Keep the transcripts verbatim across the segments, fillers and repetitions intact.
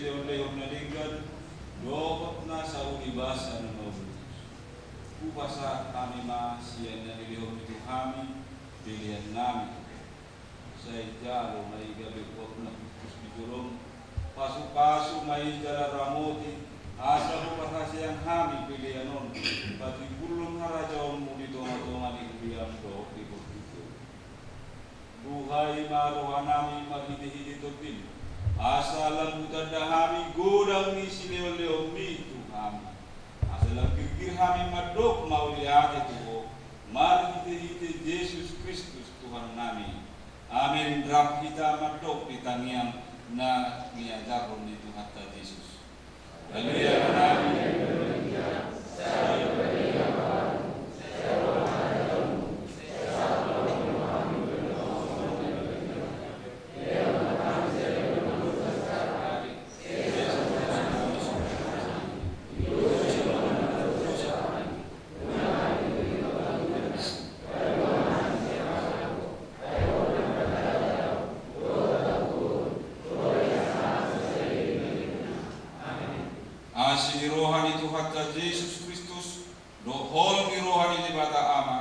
Lehon-lehon na denggan dohot na sauli basa na mauli. Hupasahat hami ma sian na nilehonmi tu hami peleannami. Sai jalo ma i gabe huaku na hushus di jolom. Pasu-pasu ma i jala ramoti, asa huparhaseang hami pelean on patimbulhon harajaonmu di tonga-tonga ni huriam dohot di portibi on. Buhai ma rohanami marhite-hite Tondim, asa lam hutanda hami godang ni silehon-lehonmi tu hami, asa lam girgir hami mandok mauliate tu Ho, marhite-hite Jesus Kristus Tuhannami. Amen. Rap hita mandok di tangiang na niajarhon ni Tuhanta Jesus. Asi ni roha ni Tuhanta Jesus Kristus, dohot holong ni roha ni Debata Ama,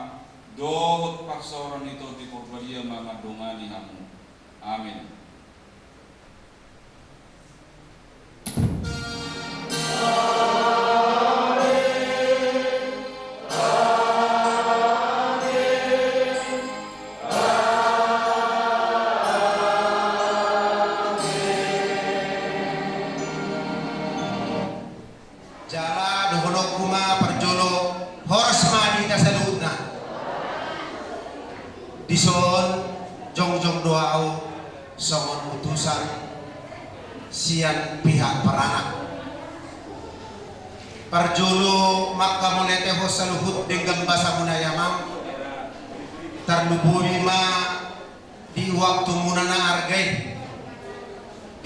dohot parsaoran ni Tondi Porbadia ma mandongani hamu. Amen. Jala dohononku ma parjolo, horas ma di hita saluhutna. Dison jongjong do ahu songon utusan sian pihak paranak. Parjolo manghamauliatehon saluhut denggan basamuna i amang, tarlumobi ma di waktumuna na arga i,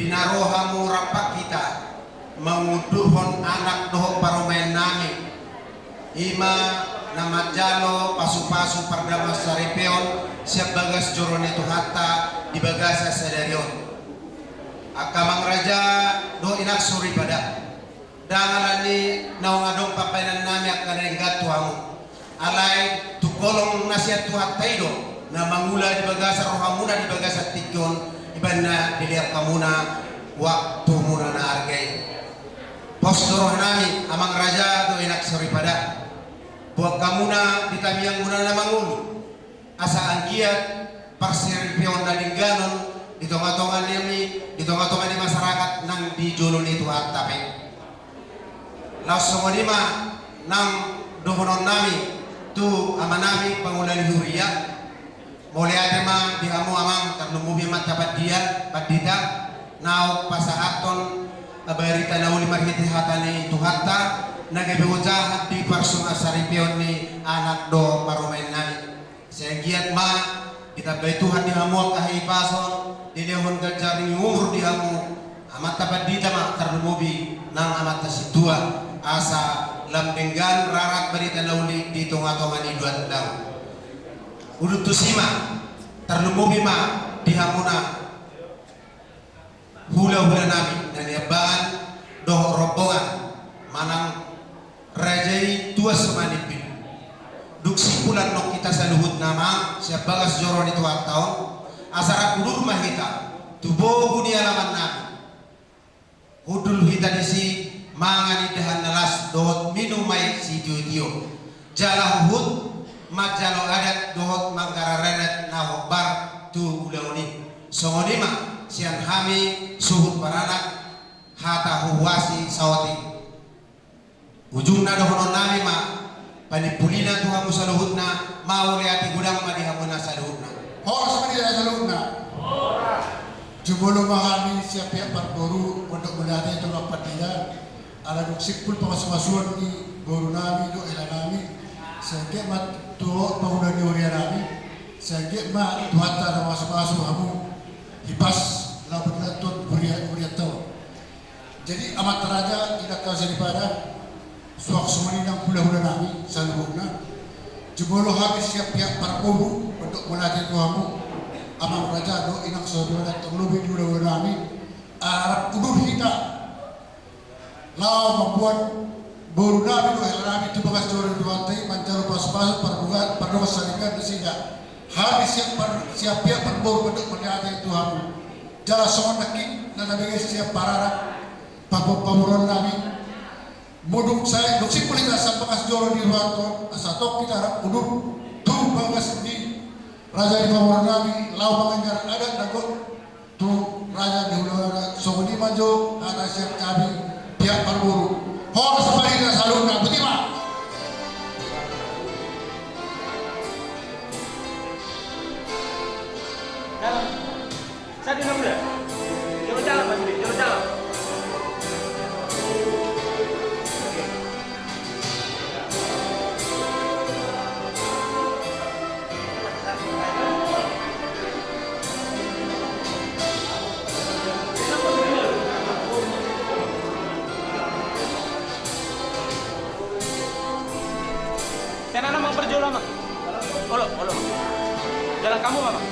di na ro hamu rap hita mangundurhon anak dohot parumaennami, i ma na manjalo pasu-pasu pardamehon saripeon sian bagas joro ni Tuhanta di bagasan sadari on. Angka amang raja dohot inang soripada, ndang alani naung adong pambahenannami angka na denggan tu hamu. Alai tung holong na sian Tuhanta i do na mangula di bagasan rohamuna di bagasan tingki on, di bagasan dilehon hamuna waktumuna na arga i. Pos do rohanami amang raja dohot inang soripada, boan hamuna di tangiangmuna na mangolu, asa anggiat parsaripeon na denggan on di tonga-tonga nami, di tonga-tonga ni masyarakat nang di jolo ni Tuhanta pe. Laos songon i ma nang dohononnami tu amanami pangula ni huria. Mauliate ma di hamu amang, tarlumobi ma amanta pandia, pandita, naung pasahathon barita na uli marhite hata ni Tuhanta na gabe ojahan di parsongon saripeon ni anak dohot parumaennami. Sai anggiat ma ditambai Tuhan di hamu angka hahipason, dilehon ganjang ni umur di hamu. Amanta pandita ma tarlumobi nang amanta sintua, asa lam denggan rarat barita na uli di tonga-tonga ni luat nami. Udut tusi ma tarlumobi ma di hamuna hula-hulanami na niambangan dohot rombongan manang raja i tuan so manimbin. Dung simpul annon hita saluhutna ma sian bagas joro ni Tuhanta on, asa rap udur ma hita tu bogu ni alamannami. Hundul hita disi mangan indahan na las dohot minum aek sitio-tio. Jala huhut manjalo adat dohot manggarar adat na hombar tu ulaon i. Songon i ma sian hami suhut paranak hata huhuasi saotik. Ujungna dohononnami ma panimpulina tu hamu saluhutna, mauliate godang ma di hamuna saluhutna. Horas ma di hita saluhutna. Jumolo ma hami sian pihak parboru mandok mauliate tu amang pandita, ala dung simpul pamasu-masuon ni borunami dohot helanami, sai anggiat ma tu pangula ni hurianami, sai anggiat ma Tuhanta na mamasu-masu hamu hipas laho panindanghon huria-hurianta on. Jadi amanta raja, inanta soripada, suang songon i nang hula-hulanami saluhutna. Jumolo hami sian pihak parboru mandok mauliate tu hamu amang raja dohot inang soripada, tarlumobi di hula-hulanami, ala rap udur hita Laho mamboan boru nami dohot hela nami tu bagas joro ni Tuhanta i manjalo pasupasu pardongan, pardongan saripeon nasida. Hami siap par-, siap piak parboru mandok mauliate tu hamu. Jala songon nangkin na nabege siap pararang pa-, pa-, pamoruon nami. Molo dung sae, dung simpul hita sian bagas joro ni Tuhanta on, asa tong hita rap udut tu bagas ni raja ni pamoruon nami, laho manganjar adat na gok tu raja ni hulahulana. Songon i ma jo hata sian hami pihak parboru. Horas ma di hita saluhutna, boti ma. Dalam. Sadi na muda. Jolo jalan, Mas Budi, jolo jalan. Sana na, Amang, parjolo, Amang. Olo, olo, Amang. Jalan kamu, Amang.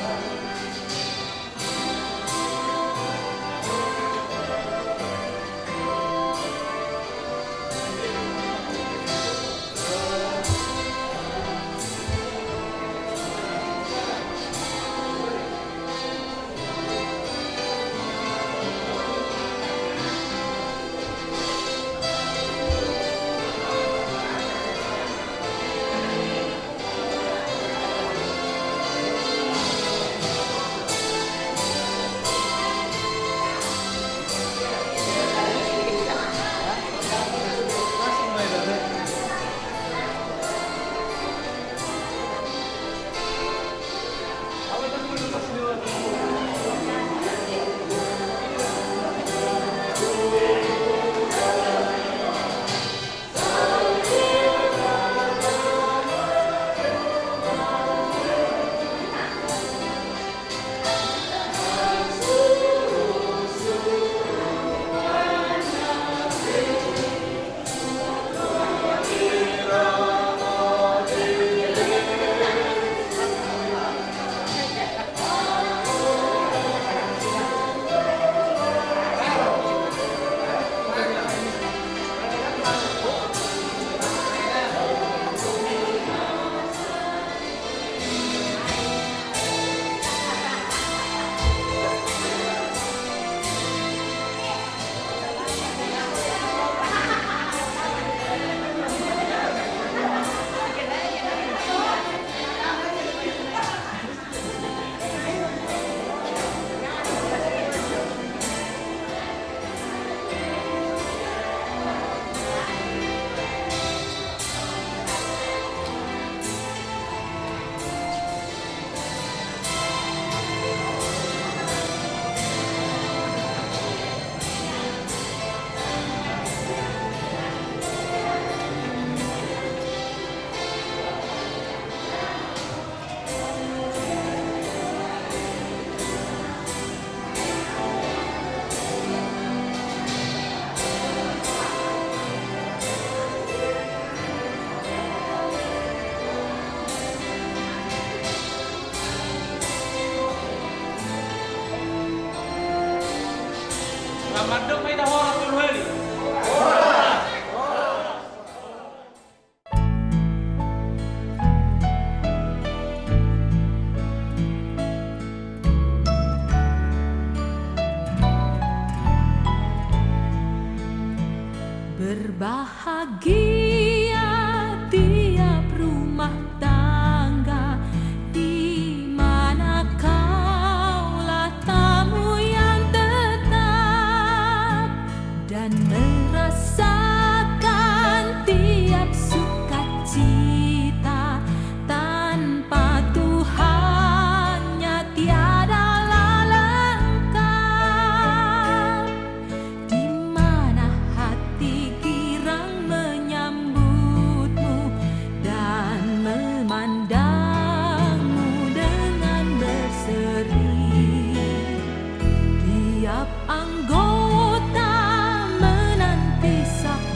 Mandok ma hita horas, Tuan Wali. Berbahagia tiap rumah tangga di mana kaulah tamu yang tetap dan merasakan tiap sukacita. Tanpa Tuhannya tiadalah lengkap. Di mana hati girang menyambutmu dan memandangmu dengan berseri. Tiap anggota menanti sabda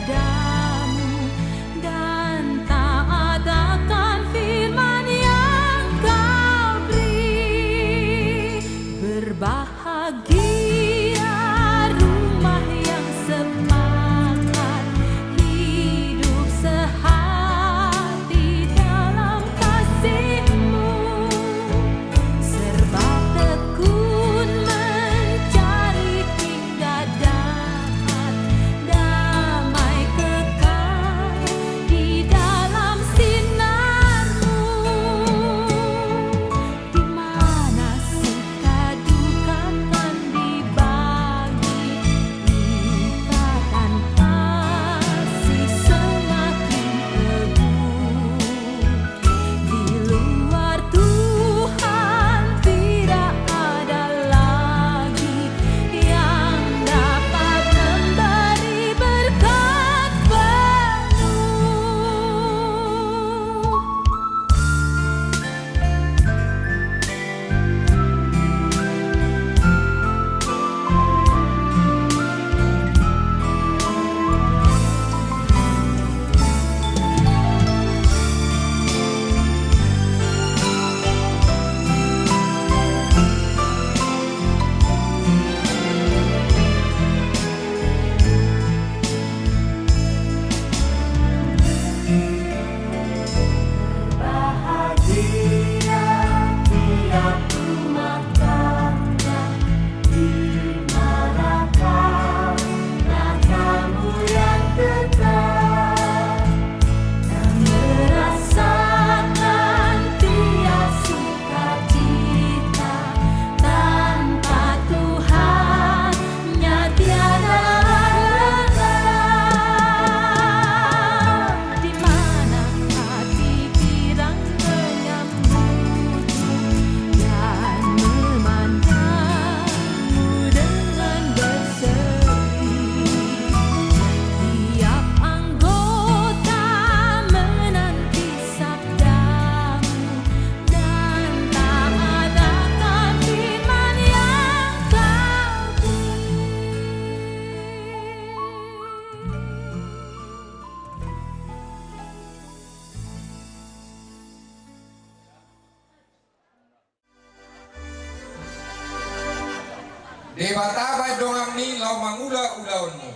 Debata baen donganmi laho mangula ulaonmu.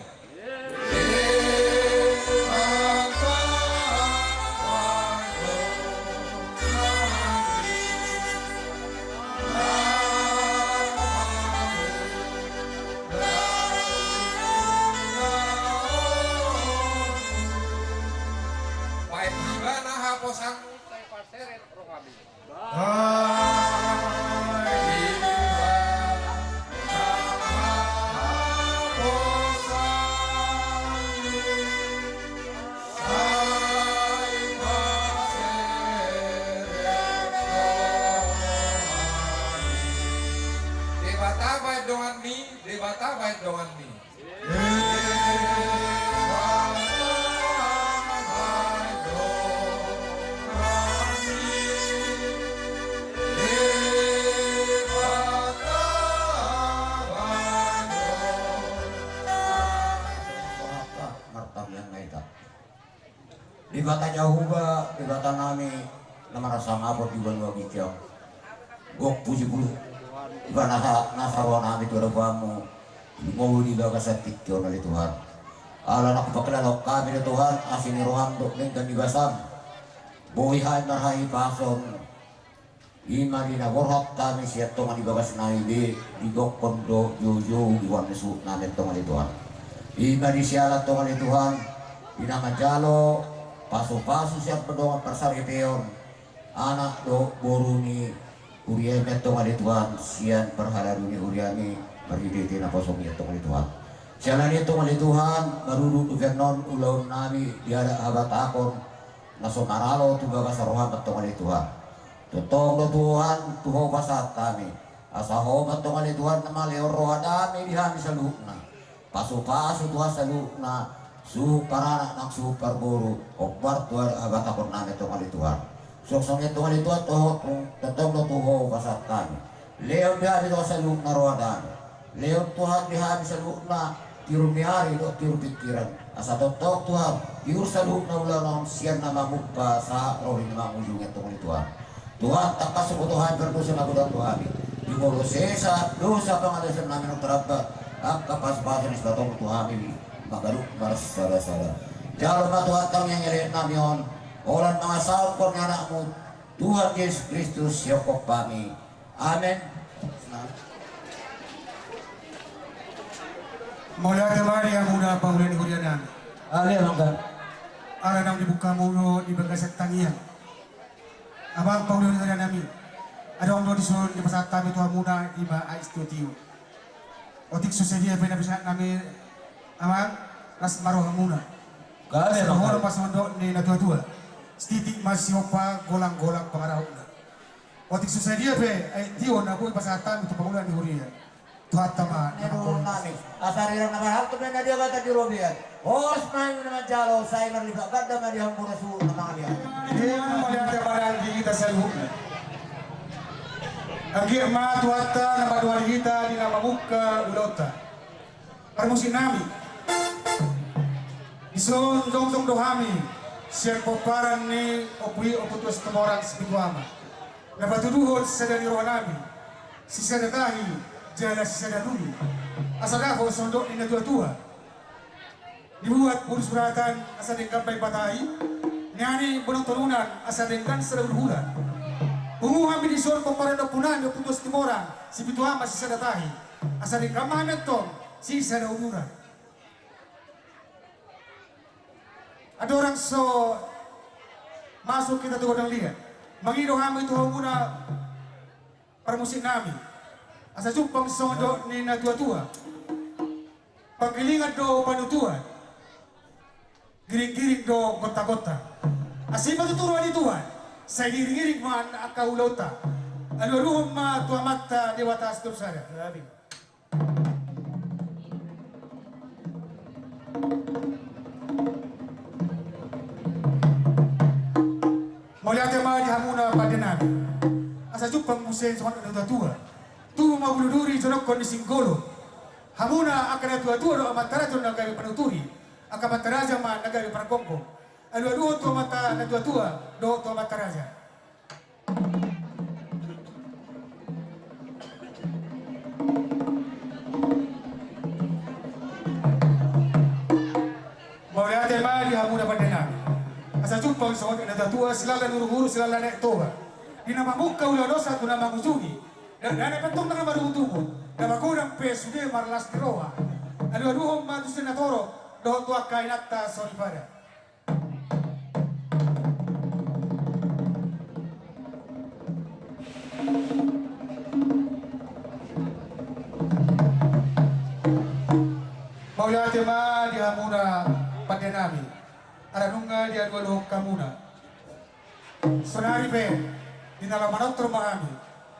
Baen ibana haposanmu, sai parseret rohami. Debata baen donganmi, Debata baen donganmi. Martangiang ma hita. Debata Jahowa, Debata nami, na marasangap di banua ginjang. Gok puji puji. Ibana na saroha nami tu adopanmu. Molo di bagasan tingki on ale Tuhan. Ala na hupangkilalahon hami do Tuhan, asi ni roham dohot denggan ni basam. Boi hami marhahipason. I ma di na borhat hami sian tonga ni bagas nami be, didokkon do joujou di goar ni suhut nami antong ale Tuhan. I ma di siala antong ale Tuhan, di na manjalo pasupasu sian pardongan parsaripeon, anak dohot boru ni huriami antong ale Tuhan, sian parhalado ni huriami, marhitehite naposongmi antong ale Tuhan. Siala ni antong ale Tuhan, marudut dope annon ulaon nami di adat habatahon, na so maralo tu bagasan roham antong ale Tuhan. Tongtong do Tuhan, tu Ho pasahat hami. Asa Ho ma antong ale Tuhan na malehon roha dame di hami saluhutna. Pasupasu Tuhan saluhutna, suhut paranak nang suhut parboru, hombar tu adat habatahon nami antong ale Tuhan. Suang songon i antong ale Tuhan, toho, tongtong do tu Ho pasahat hami. Lehon di hami Tuhan saluhutna roha dame. Lehon Tuhan di hami saluhutna tiur ni ari dohot tiur pingkiran. Asa tongtong Tuhan, tiur saluhutna ulaon on sian na mamungka sahat ro di na mangujungi antong ale Tuhan. Tuhan, tangkas huboto hami pardosa na godang do hami. Jumolo sesa dosa pangalaosion nami naung tarlambat, angka pasupasu na sipatorang tu hami, mangkalup marsalasala. Jalo ma Tuhan tangiang ni elek nami on, holan mangasahon goar ni anakmu, Tuhan Jesus Kristus, sihophop hami. Amen. Mauliate ma di hamuna pangula ni huria nami. Ale mangga. Ala naung dibuka hamu do di bagasan tangiang. Amang pangula ni huria nami. Adong do dison dipasahat hami tu hamuna, i ma aek sitio-tio. Otik so sadia pe na pinasahat nami, Amang, las ma rohamuna. Gabe, Amang. Songon na nidok ni na tua-tua. Sititik ma sihompa, golang-golang pangarahutna. Otik so sadia pe aek tio na boi pasahat hami tu pangula ni huria, Tuhanta ma na manggohi. Asa rirang na marhalto ma na di abata di robean. Horas ma hami na manjalo, sai marlipat ganda ma di hamuna suhut na mangalean. Ima mauliate ma di hita saluhutna. Anggiat ma Tuhanta na mandongani hita di na mamungka ulaonta. Parmusik nami. Dison jongjong do hami sian pomparan ni Ompu i, Ompu Tuan Situmorang Sipitu Ama. Na patuduhon sisada ni roha nami, sisada tahi jala sisada duli. Asa dapot songon nidok ni na tua-tua. Dibuat boru suratan asa denggan baen batahi, nian i bonang torunan asa denggan sada hula-hula. Pungu hami dison pomparan ni ompu nami Ompu Tuan Situmorang Sipitu Ama sisada tahi, asa denggan ma hami antong sisada uduran. Andorang so masuk hita tu gondang liat, mangido hami tu hamuna parmusik nami. Asa jumpang songon nidok ni na tua-tua. Pangkilingan do panutuan, giring-giring do gonta-gonta. Asi ma tutu roha ni Tuhan, sai diiring-iring ma angka ulaonta. Alu-aluhon ma tu Amanta Debata Situtu sada. Amin. Mauliate ma di hamuna pande nami. Asa jumpang muse songon nidok ni na tua-tua. Tubu ma bulu duri, jonok ni singgolo. Hamuna angka na tua-tua dohot amanta raja na gabe panuturi. Angka amanta raja ma na gabe pargomgom. Alu-aluhon tu amanta na tua-tua dohot tu amanta raja. Asa jumpang songon na tuatua, silala ni uruhuru, silala ni Aek Toba. Di na mamungka ulaon dosa tu na mangujungi. Dakdanak pe antong na marungutungut, na magodang pe sude marlas ni roha. Alualuhon ma tu si na torop, dohot tu angka inanta soripada. Mauliate ma di hamuna pande nami, ala nunga dialualuhon hamuna. Saonari pe, di na laho manortor ma hami,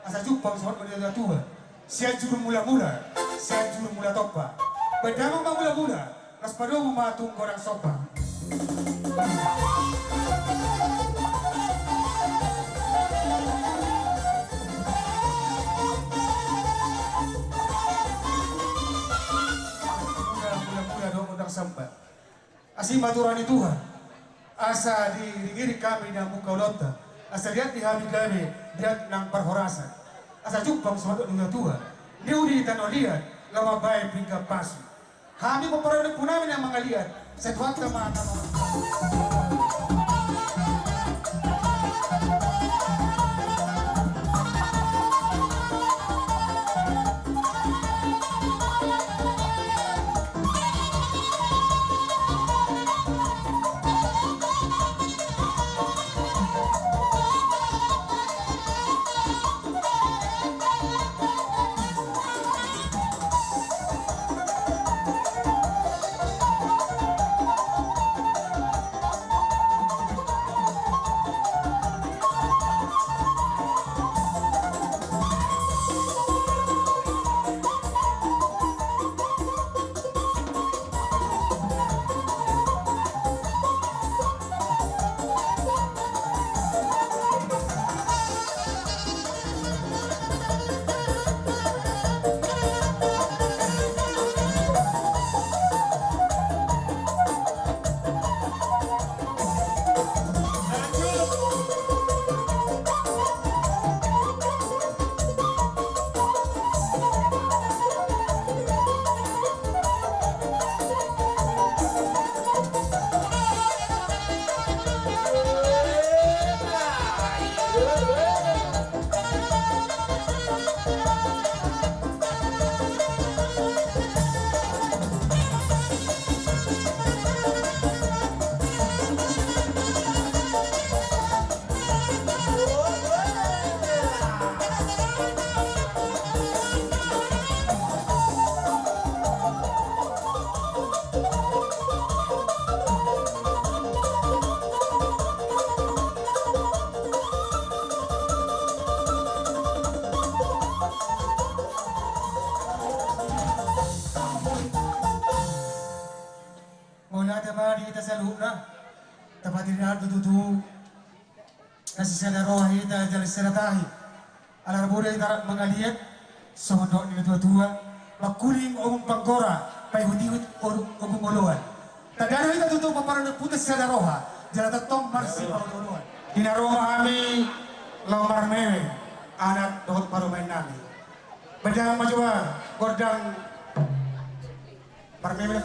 asa jumpang songon na tuatua. Sianjur Mulamula, Sianjur Mula Tompa. Baen damang ma mulamula, laos padomu ma tu godang somba. Mulamula dohot godang somba. Asi ma tu roha ni Tuhan. Asa diiringiring hami na mungka ulaonta. Asa liat di hami gabe, liat nang parhorasan. Asa jumpang songon na tuatua. Ni uli tano liat, laho mambahen pinggan pasu. Hami pomparan ni ompunami na mangaliat. Sai Tuhanta ma na mangaliat. Mauliate ma di hita saluhutna. Tapatirina tutu na sisada roha hita jala sisada tahi. Ala boi hita rap mangaliat, songon dok ni na tuatua, mangkuling ogung panggora, paihutihut ogung oloan. Tanda do hita tutu pomparan ni ompunta sisada roha, jala tongtong marsipaolooloan. Di na ro ma hami laho marmeme anak dohot parumaennami. Baen damang ma jo gondang. Marmeme.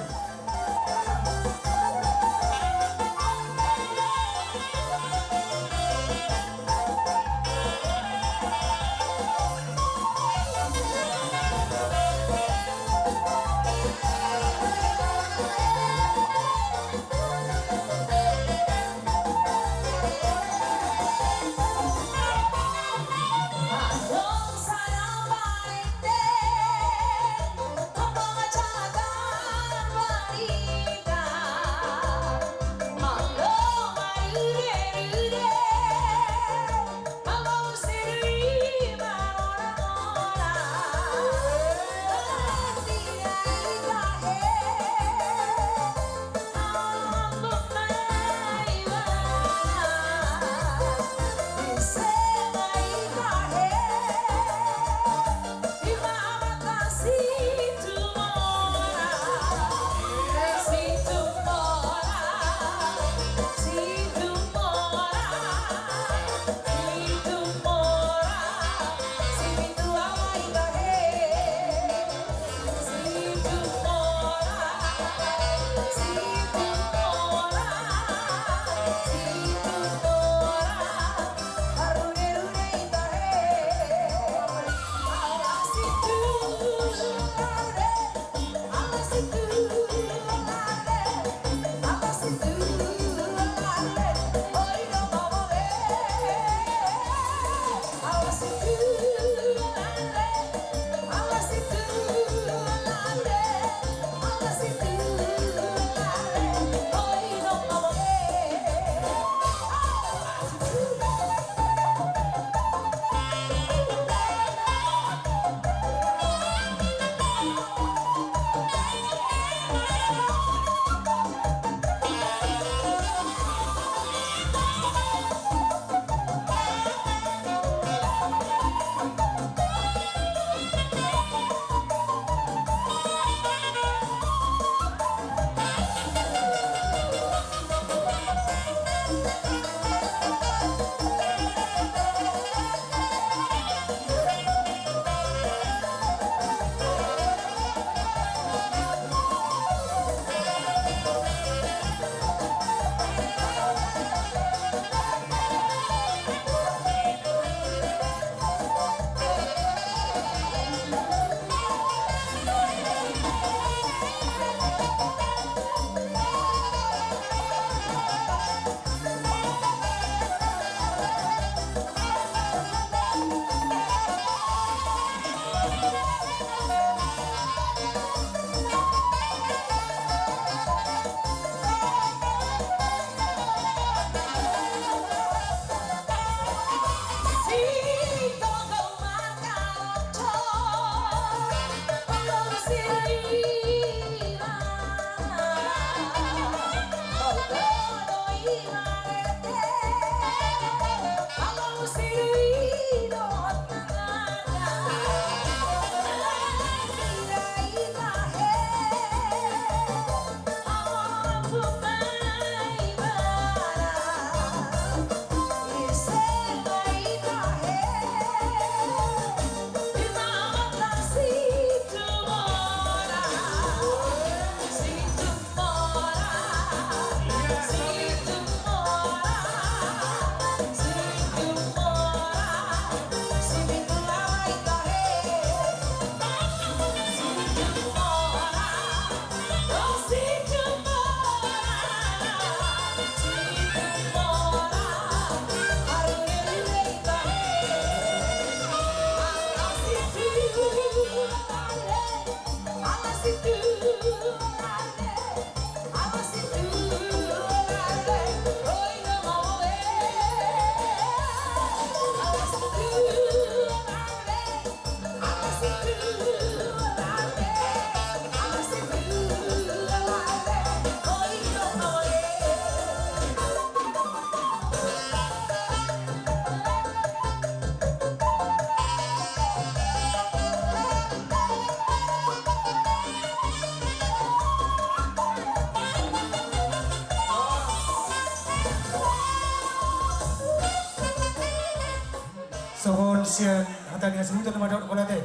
Sian hata ni hasuhuton na mandok holan i,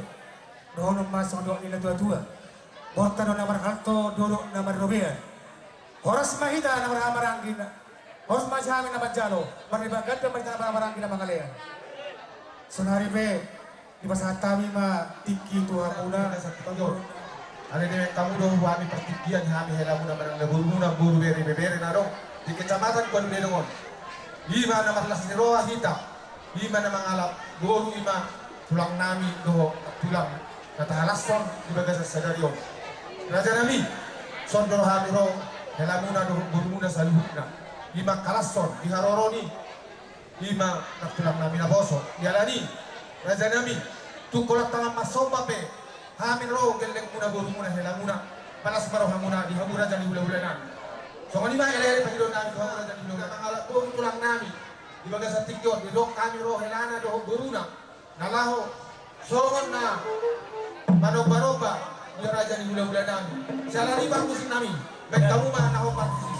dohonon ma songon dok ni natuatua: Borta do na marhalto, dolok na marrobean. Horas ma hita na marhahamaranggi, horas ma hami na manjalo, marlipatganda ma hita na marhahamaranggi na mangalean. Saonari pe dipasahat hami ma tingki tu hamuna. Alai dibahen hamu do tu hami partingkian, hami helamuna manang na borumuna, boru, bere, ibebere na adong di kecamatan Kuadudedong on. I ma na marlas ni roha hita, i ma na mangalap boru, i ma tulang nami dohot tulang na tahalashon di bagasan sadari on. Raja nami, son do hami ro helamuna dohot borumuna saluhutna. I ma manghalashon di haroro ni, i ma tulang nami naposo. Dialani, raja nami, tung holan tangan marsomba pe hami ro gellengmuna, borumuna, helamuna, palas ma rohamuna di hamu raja ni hulahula nami. Songon i ma eleele pangidoan nami tu hamu raja ni hulahula nami. Mangalap boru tulang nami di bagasan tingki on, didok hami ro helana dohot boruna na laho songon na manombanomba di raja ni hulahula nami. Siala ni parmusik nami, bahen hamu ma na hombar musik.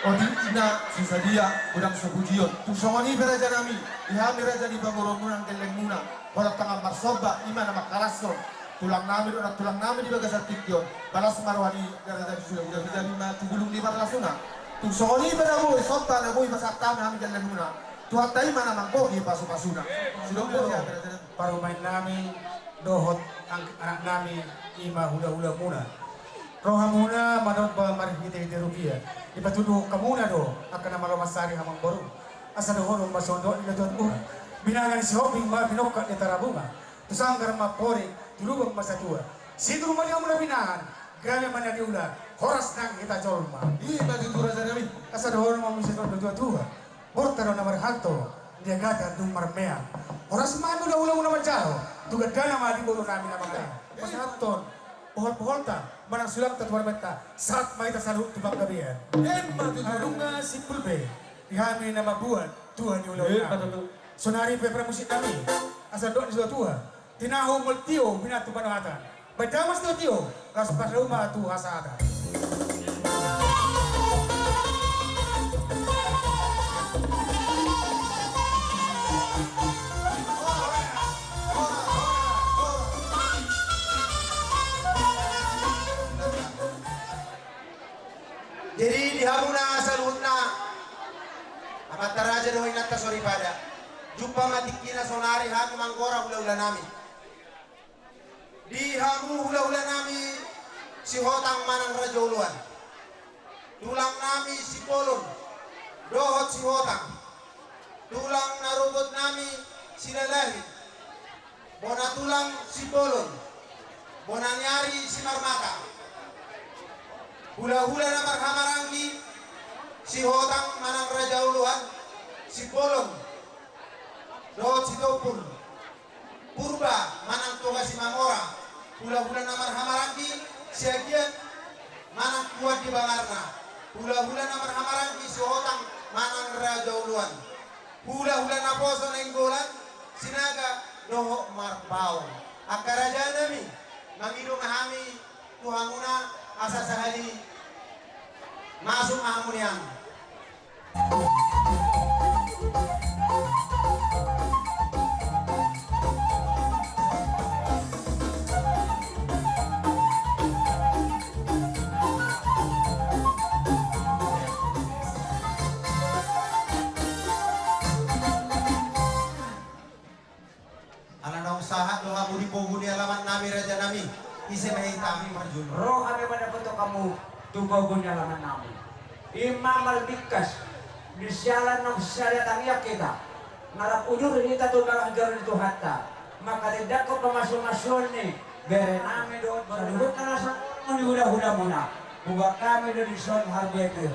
Otik, ina, so sadia godang so pujion. Tung songon i pe raja nami, di hami raja ni pamoruonmuna, gellengmuna, holan tangan marsomba, i ma na manghalashon tulang nami dohot nantulang nami di bagasan tingki on. Balas ma roha ni raja ni suda, hujabijabi ma tu bulung ni parlasuna. Tung songon i pe na boi somba, na boi pasahat hami, hami gellengmuna, Tuhanta i ma na manggohi pasupasuna. Sidung do raja nami. Parumaen nami dohot ang-, anak nami, i ma hulahulamuna. Rohamuna manomba marhitehite rupiah, dipatuduhon hamuna do angka na malo mansari amangboru. Asa dohonon ma songon dok ni natuatua: Binanga ni Sihombing ma pinongkak ni Tarabunga, tu sanggar ma amporik, tu lubang ma satua. Sinur ma di hamuna binahen, gabe ma na niula, horas nang hita jolma. I ma tutu raja nami. Asa dohonon ma muse songon dok ni natuatua: Borta do na marhalto, di agatan dung marmeam. Horas ma hami hulahulamuna manjalo, tu gandana ma di boru nami na mangalean. Pasahathon poholpoholta manang sulangta tu parbenta, sahat ma hita saluhut tu panggabean. Emma tutu. Dung na simpul be di hami na mambuat tua ni ulaon nami. Emma tutu. Sonari pe pramusik nami, asa dok ni situatua: Tinahu molo tio, binahen tu panoatan. Baen damang ma tio, laos pasahat ma tu hasahatan. Jadi di hamuna saluhutna, amanta raja dohot inanta soripada, Jumpa ma tingkina saonari hami manggora hulahulanami. Di hamu hulahulanami Sihotang manang Raja Oloan, tulangnami Simbolon dohot Sihotang, tulang na robotnami Silalahi, bona tulang Simbolon, bona ni ari Simarmata, hulahula na marhahamaranggi Sihotang manang Raja Oloan, Simbolon dohot Sitompul, Purba manang Toga Simamora, hulahula na marhahamaranggi Siagian manang Tuan di Bangarna, hulahula na marhahamaranggi Sihotang manang Raja Oloan, hulahula naposo Nainggolan, Sinaga dohot Marpaung. Angka rajanami, mangido ma hami tu hamuna asa sahali masuk ma hamu nian. Ala naung sahat do hamu di pogu ni alamannami rajanami, ise ma hita hami marjolo. Ro hami mandapothon hamu tu pogu ni alamannami. I ma marbingkas di siala naung sada tangiang hita. Na rap ujur hita tu bagas joro ni Tuhanta, manghatindanghon pamasumasuon ni berenami dohot saluhutna na songon i hulahulamuna. Huboan hami do dison harbue pir,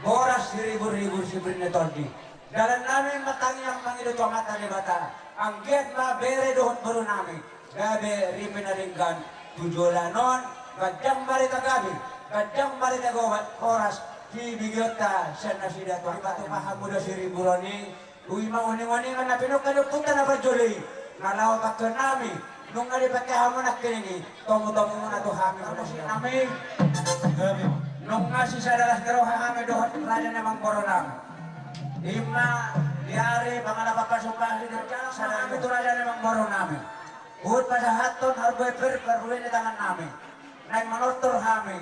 boras siriburibu, sibiri ni tondi. Dalannami ma tangiang mangido tu Amanta Debata, anggiat ma bere dohot borunami gabe ripe na denggan tu joloan on, ganjang barita gabe, ganjang barita gobat, horas di begeonta sian nasida. Tuhan, patupa hamu do siriburoni, ui ma uninguningan na pinungka ni ompunta na parjolo i, na laho pangkeonnami. Nunga dipangke hamu nangkining i tomutomumuna tu hami, musiknami. Nunga sisada las ni roha hami dohot raja ni amangborunami. I ma di ari pangalapan pasupasu di sada hami tu raja ni amangborunami. Huhut pasahathon harbue pir parbue ni tangannami. Naeng manortor hami.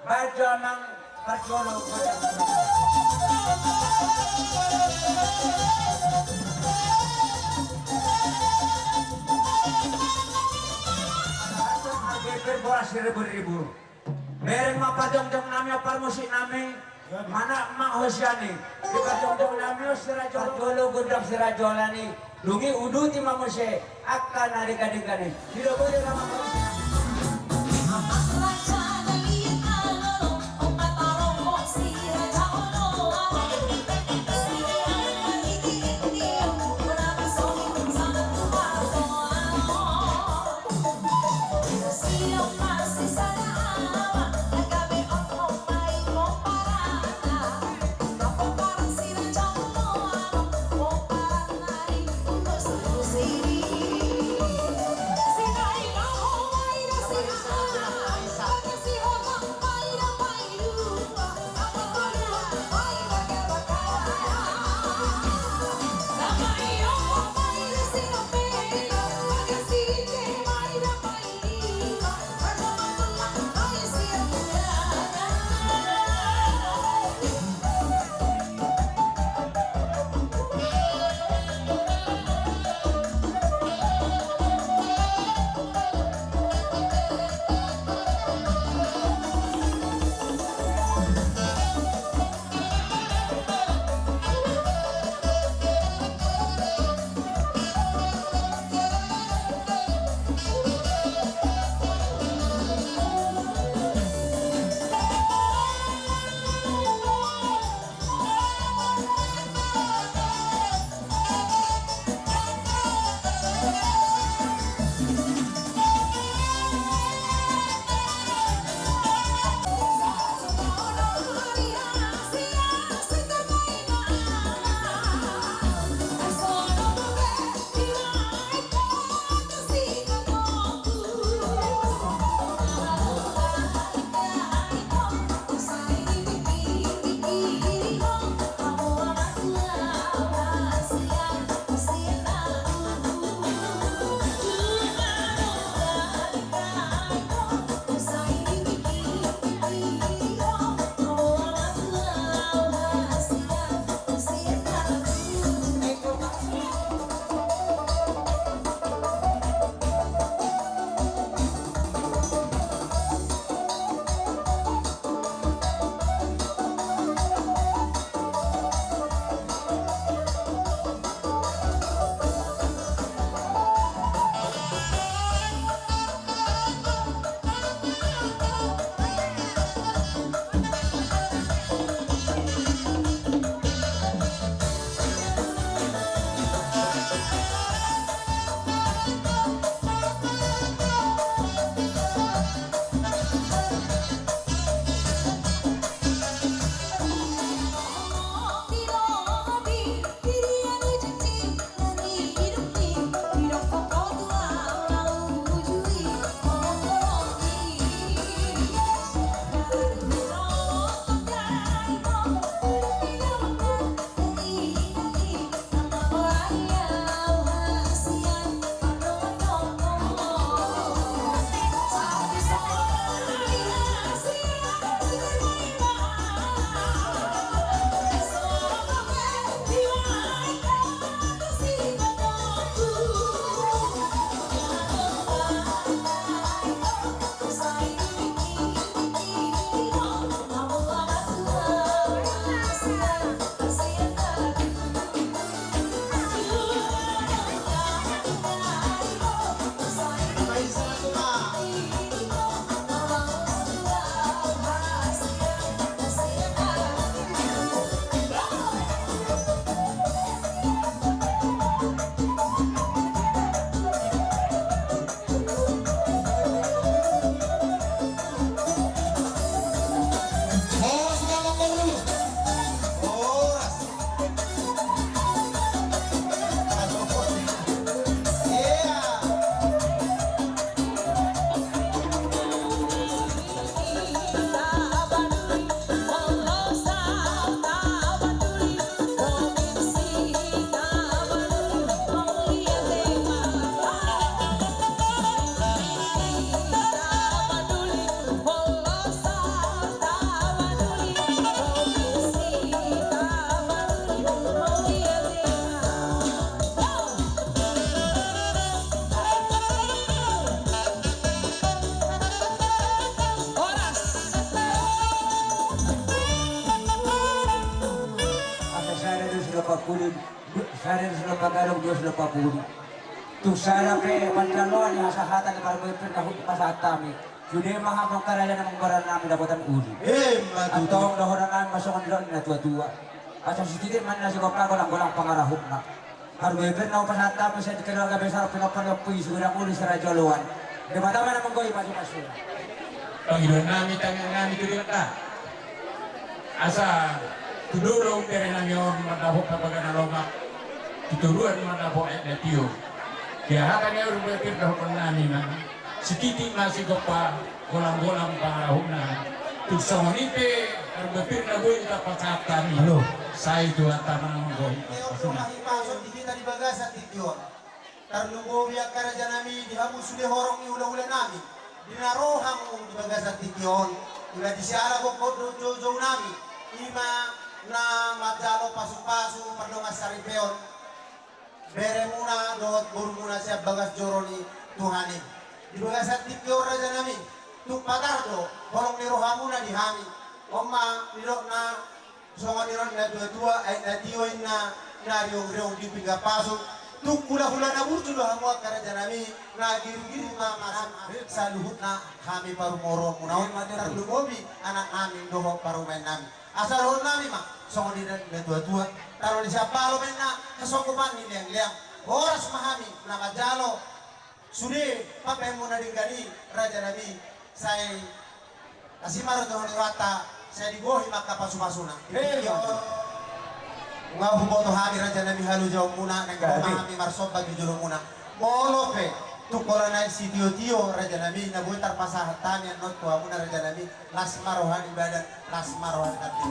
Bajo amang parjolo. Boras siriburibu. Bereng ma parjongjongnami, ompu parmusiknami. Manat ma hosian i. Di parjongjongnami on siraja, parjolo gondang siraja onan i. Dung i uduti ma muse angka na denggan-denggan i. Di do bode ma. Uli, sada sinompa gadong, dua sinompa pudi. Tung sada pe panjaloan ni hasahatan ni parbue pir na hupasahat hami. Sude ma hamu angka raja na manggoran nami dapotan uli. Emma tutu. Antong dohonon nami ma songon nidok ni na tuatua. Asa sititi ma ninna sigompa, golanggolang pangarahutna. Parbue pir na hupasahat hami sian keluarga besar Pinompar ni Ompu i, sude na uli saraja oloan. Debata ma na manggohi pasupasuna. Pangidoan nami, tangiang nami tu Debata. Asa tudohon bere nami on mandapot habagas na lomak, tu toruan mandapot aek na tio. Di hata ni on parbue pir dohonon nami ma, sititi ma sigompa, golanggolang pangarahutna. Tung songon i pe parbue pir na boi tarpasahat hami. Halo. Sai Tuhanta ma na manggohi. Di hita di bagasan tingki on. Tarlumobi angka raja nami di hamu sude horong ni hulahula nami, di na ro hamu di bagasan tingki on, ima di siala gokhon dohot joujou nami, ima na manjalo pasupasu pardongansaripeon beremuna dohot borumuna sian bagas joro ni Tuhan i. Di bagasan tingki on raja nami, tung patar do holong ni rohamuna di hami. On ma nidokna, songon nidok ni na tuatua, aek na tio inna na riongriong di pinggan pasuk. Tung hulahula na burju do hamu angka raja nami, na girgir ma masa saluhutna hami parumaenmuna on, tarlumobi anak nami dohot parumaen nami. Asa dohonon nami ma songon nidok ni na tuatua, tano ni siambalo ma inna hasonggopan ni leangleang. Horas ma hami na manjalo sude pambahenmuna denggan i raja nami, sai asi ma roha ni Tuhanta, sai digohi ma angka pasupasuna. Nunga huboto hami raja nami halojaonmuna, naeng ro ma hami marsomba tu jolomuna. Molo pe tung holan aek sitiotio raja nami na boi tarpasahat hami annon tu hamuna raja nami, las ma roha ni badan, las ma roha ni hati.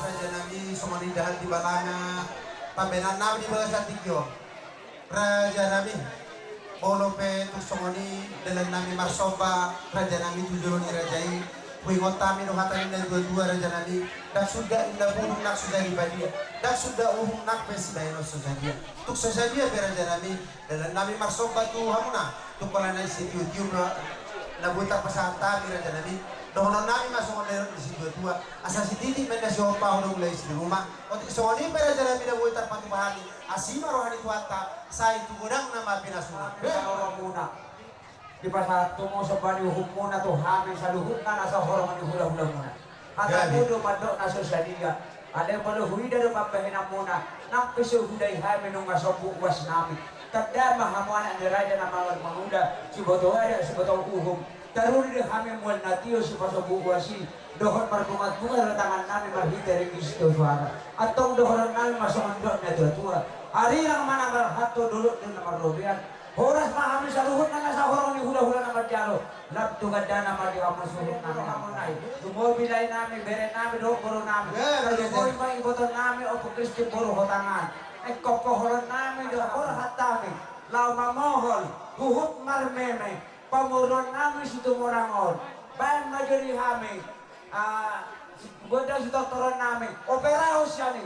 Raja nami, songon i dalan di balanga pambahenan nami di bagasan tingki on. Raja nami, molo pe tung songon i dalan nami marsomba raja nami tu jolo ni raja i, huingot hami do hata ni na tuatua raja nami, ndang suda inna burung nang so jadi padia, ndang suda uhum nang pe sibahenon so sadia. Tung so sadia pe raja nami, dalan nami marsomba tu hamuna, tung holan aek sitiotio do na boi tarpasahat hami raja nami, dohonon nami ma songon nidok ni situatua, asa sititi ma ninna sigompa, hudong lae si di ruma. Otik songon i pe raja nami na boi tarpatupa hami, asi ma roha ni Tuhanta, sai tu godangna ma pinasuna. Amin. Hurangmuna. Dipasahat hamu somba ni uhummuna tu hami saluhutna na sahorong ni hulahulamuna. Hatamu do mandok na so sadia. Alai molo huida do pambahenanmuna, nang pe so hudai hami nunga sombu uas nami. Tanda ma hamu anak ni raja na mangalangka mangula, siboto adat, siboto uhum. Taruli do hami mual na tio sipasombu uas i. Dohot marbungatbunga do tangan nami marhite ringgit sitio suara. Antong dohonon nami ma songon nidok ni na tuatua. Arirang ma na marhalto, dolok do na marrobean. Horas ma hami saluhutna na sahorong ni hulahula na manjalo. Lam tu gandana ma di hamu suhut nami, hamu nai. Tumobi lae nami, bere nami dohot boru nami. Tarlumobi ma iboto nami Ompu Kristin boru Hotangan. Ingkon poholon nami do borhat hami laho mamohol huhut marmeme pamoruon nami Situmorang on. Baen ma jo di hami, ah, gondang sitortoron nami, operaos sian i.